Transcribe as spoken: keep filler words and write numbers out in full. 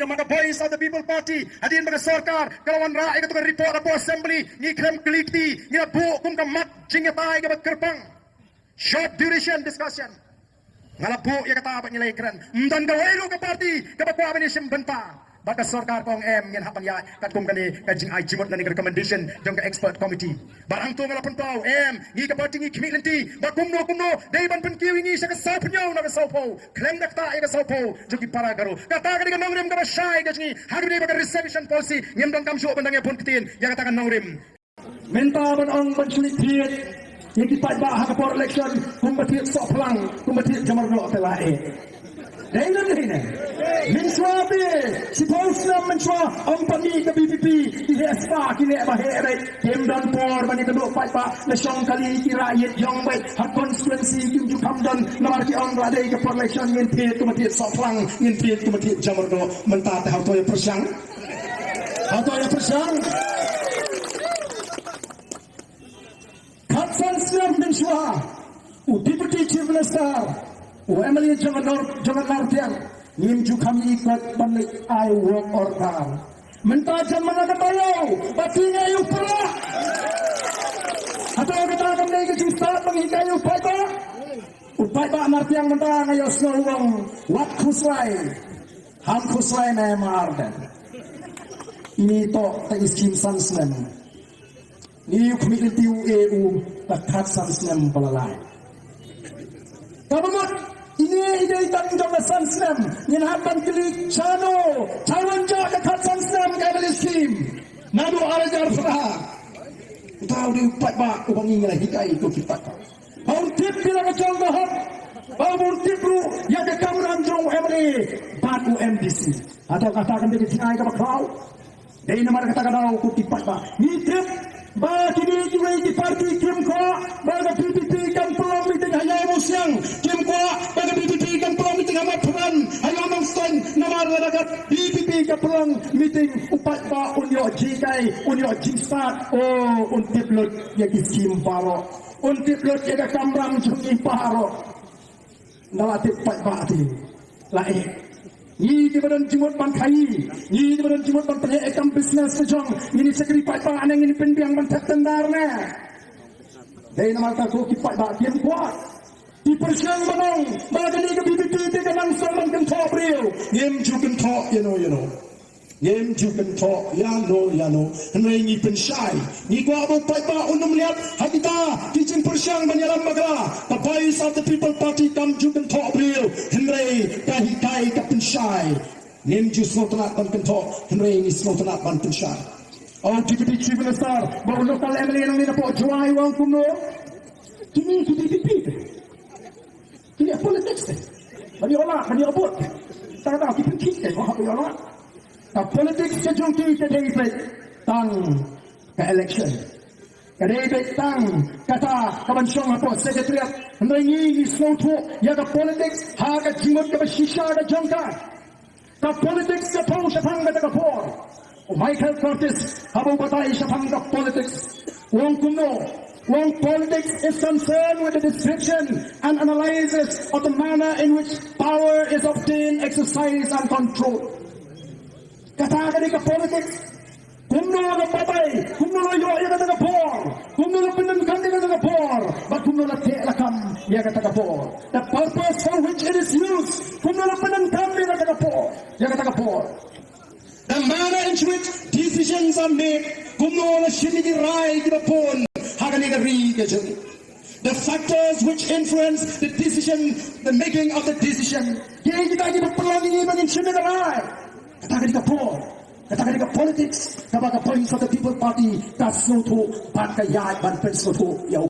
Namar ka Voice of the People Party, hadien ba ka sorkar ka la wanrah ïa kato ka report hapoh Assembly, ngi khlem kylli kti, ngi la buh kum ka mat jingïatai kaba kyrpang. Short duration discussion. Nga la buh ïa kata ba ngi la ïakren. Ym don kawei ruh ka party kaba kwah ban ïashim bynta. Bad ka sorkar ka ong em, ngin hap ban ïaid katkum kane ka jingai jingmut lane ka recommendation jong ka expert committee. Bad hangto nga la pynpaw, em, ngi ka party ngi khmih lynti ba kumno kumno dei ban pynkiew ïa ngi sha ka sawphew na ka sawphew, khlem da ktah ïa ka sawphew jong ki para Garo. Kata ka dei ka nongrim kaba shai ka jong ngi. Ha kaba dei ba ka reservation policy, ngim donkam shuh ban dang ïa bun ktien ïa kata ka nongrim. Mynta ban ong ban shu leit thied ïa ki paidbah ha ka por election kumba thied sohphlang, kumba thied jamardoh te la eh. Dei ne em dei ne? Mynshuwa te, shiphew snem mynshuwa, ym pat mih ka V P P, ki heh spah, ki neh ba heh beit. Kim don por ban ïakynduh paidbah, la shong kali ki rah ïit ïong beit ha constituency, kim ju kham don, namar ki ong la dei ka por election ngin thied kumba thied sohphlang, ngin thied kumba thied jamardoh. Mynta te hato ïa pyrshang? Hato ïa pyrshang? Khatsan snem mynshuwa, u Deputy Chief Minister, u M L A jong ka Nor-, jong ka Nartiang, ngim ju kham ïoh ban leit ai work order. Mynta jan mana ka taïew, ba ti ngi ïa u prah. Hato kata kam dei ka jingstad ban hikai ïa u paidbah? U paidbah Nartiang mynta nga ïohsngew u ong, wat khuslai. Ham khuslai ne mar de. Ini to ta i skim san snem. Ngi ïa u khmih lynti u e u, la khatsan snem ba la lai. Kaba mut, ine i dei tang jong ka san snem, ngin hap ban kylli shano, shano wan jong ka khatsan snem ka M L A scheme. Naduh ar hajar phra. Uta u dei u paidbah uba ngi la hikai ïa u paidbah. Ba un tip ïa la ka jong ka hok. Ba un tip ruh ïa ka kamram jong u M L A bad u M D C. Hato kata kan dei ka jingai kaba khraw? Dei namar kata ka daw ko ki paidbah ngi tip ba kine kiwei ki party kim kwah ba ka V P P kan pynlong meeting ha Ïaw Mawsiang, kim kwah ba ka V P P kan pynlong meeting ha Mawphangan, ha Ïaw Nongstoiñ, namar lada ka V P P ka pynlong meeting u paidbah un ïoh jinghikai, un ïoh jingstad, oh, un tip lut ïa ki skim baroh, un tip lut ïa ka kamram jong ngi baroh. Nga la tip paidbah te la eh. Ngi kiba don jingmut ban khaïi, ngi kiba don jingmut ban pynleh ïa ka kam business ka jong ngi, ngin ïa shakri paidbah ne ngin pynbiang ban thep tender ne? Dei namar kata ko ki paidbah kim kwah. Ki pyrshang ban ong ba kane ka V P P te ka nang sdang ban kynthoh briew. Ngim ju kynthoh ïano ïano. Ngim ju kynthoh ïano ïano. Hynrei ngi pynshai. Ngi kwah ba u paidbah un ym leit ha kita ki jingpyrshang ban ïalam bakla. Ka Voice of the People Party kam ju kynthoh briew. Hynrei ka hikai ka pynshai. Ngim ju sngewtynnat ban kynthoh. Hynrei ngi sngewtynnat ban pynshai. O Deputy Chief Minister, ba u local M L A nangne napoh Jowai u ong kumno? Kine ki V P P. Kine politics te. Ban ïoh lah, ban ïoh vote. Tang da ki pynkhih te, ban ïoh lah. Ka politics ka jong ki ka dei beit tang ka election. Ka dei beit tang kata kaban shong hapoh secretariat. Hynrei ngi ngi sngewthuh ïa ka politics ha ka jingmut kaba shisha ka jong ka. Ka politics ka pynpaw shaphang kata ka por. U Michael Curtis haba u batai shaphang ka politics, u ong kumno? U ong, politics is concerned with the description and analysis of the manner in which power is obtained, exercised and controlled. Kata ka dei ka politics. Kumno la batai, kumno la ïoh ïa kata ka por, kumno la pyndonkam ïa kata ka por, bad kumno la teh lakam ïa kata ka por. The purpose for which it is used, kumno la pyndonkam ïa kata ka por, ïa kata ka por. The manner in which decisions are made, kumno la shim ïa ki rai kiba bun ha kane ka ri ka jong ngi. The factors which influence the decision, the making of the decision. Kiei kita kiba pynlong ïa ngi ba ngin shim ïa ka rai? Kata ka dei ka por. Kata ka dei ka politics kaba ka Voice of the People Party ka sngewthuh bad ka ïaid ban pynsngewthuh ïa u